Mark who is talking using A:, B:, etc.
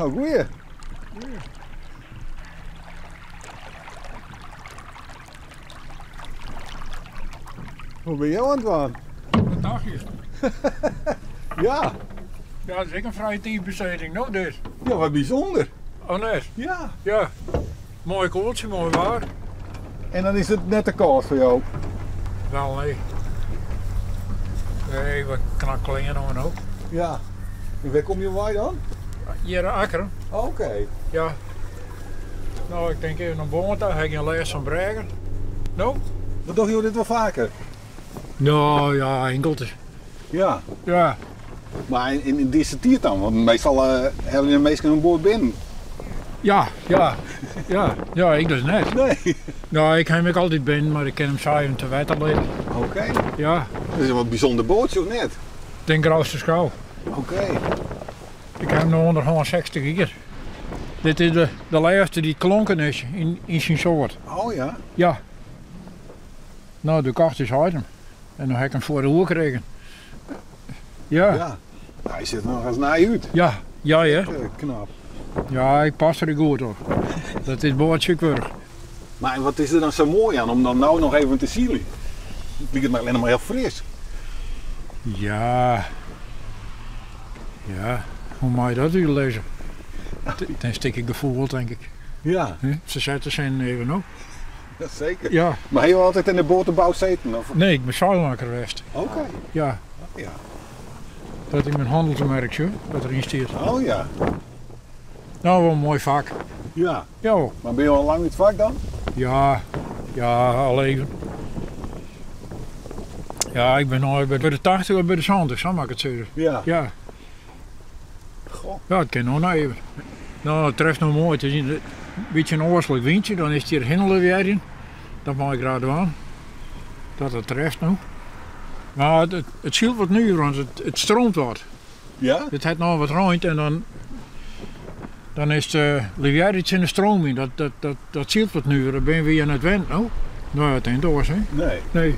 A: Nou, goeie. Hoe ben jij aan het dwaan?
B: Wat dacht je?
A: Ja.
B: Ja, dat is ook een vrije tijdbesteding, nou dit.
A: Ja, wat bijzonder.
B: Oh nee.
A: Ja.
B: Ja. Mooi koeltje, mooi waar.
A: En dan is het net te koud voor jou?
B: Wel, nee. Nee, we knakkelen nou en ook.
A: Ja. En waar kom je bij dan?
B: Hier in Akkrum.
A: Oké.
B: Ja. Nou, ik denk even een boom, daar heb ik een les van Bregen. Nou?
A: Wat doe je dit wel vaker?
B: Nou ja, enkel.
A: Ja.
B: Ja.
A: Maar in deze tijd dan? Want meestal hebben de meesten een boord binnen.
B: Ja, ja. Ja, ja, ik dus net.
A: Nee.
B: Nou, ik heb hem altijd binnen, maar ik ken hem saai om te water liggen.
A: Oké.
B: Ja.
A: Dat is een wat bijzonder bootje, of net?
B: Den grootste schouw.
A: Oké.
B: Ik heb hem nog 160 hier. Dit is de laatste die klonken is in zijn soort.
A: Oh ja?
B: Ja. Nou, de kacht is uit hem. En dan heb ik hem voor de hoer gekregen. Ja.
A: Ja. Nou, hij zit nog eens naar je uit.
B: Ja, ja, hè.
A: Knap.
B: Ja, ik pas er goed op. Dat is boordje.
A: Maar wat is er dan zo mooi aan om dan nou nog even te zien? Het lijkt me alleen maar heel fris.
B: Ja. Ja, hoe moet je dat uitlezen? Het is een stukje gevoel, denk ik.
A: Ja.
B: Hè? Ze zetten zijn even op.
A: Dat zeker.
B: Ja.
A: Maar heb je altijd in de botenbouw zitten? Of?
B: Nee, ik ben zeilmaker geweest.
A: Oké.
B: Ja.
A: Ja.
B: Dat is mijn handelsmerk, hoor, wat erin staat.
A: Oh ja.
B: Nou, wel een mooi vak.
A: Ja.
B: Ja hoor.
A: Maar ben je al lang in het vak dan?
B: Ja, ja, al even. Ja, ik ben nu bij de 80 of bij de 70, zo mag ik het zeggen.
A: Ja.
B: Ja.
A: Goh.
B: Ja, het kan nog even. Nou, het treft nog mooi. Het is een beetje een oorzaak windje, dan is het hier hindelen weer in. Dat mag ik graag aan. Dat het treft nu. Maar het scheelt wat nu, want het stroomt wat.
A: Ja?
B: Het heeft nog wat rond en dan is de rivier iets in de stroming. Dat scheelt wat nu, daar ben je weer aan het wend nou. Nou, het is doors, hè?
A: Nee.
B: Nee.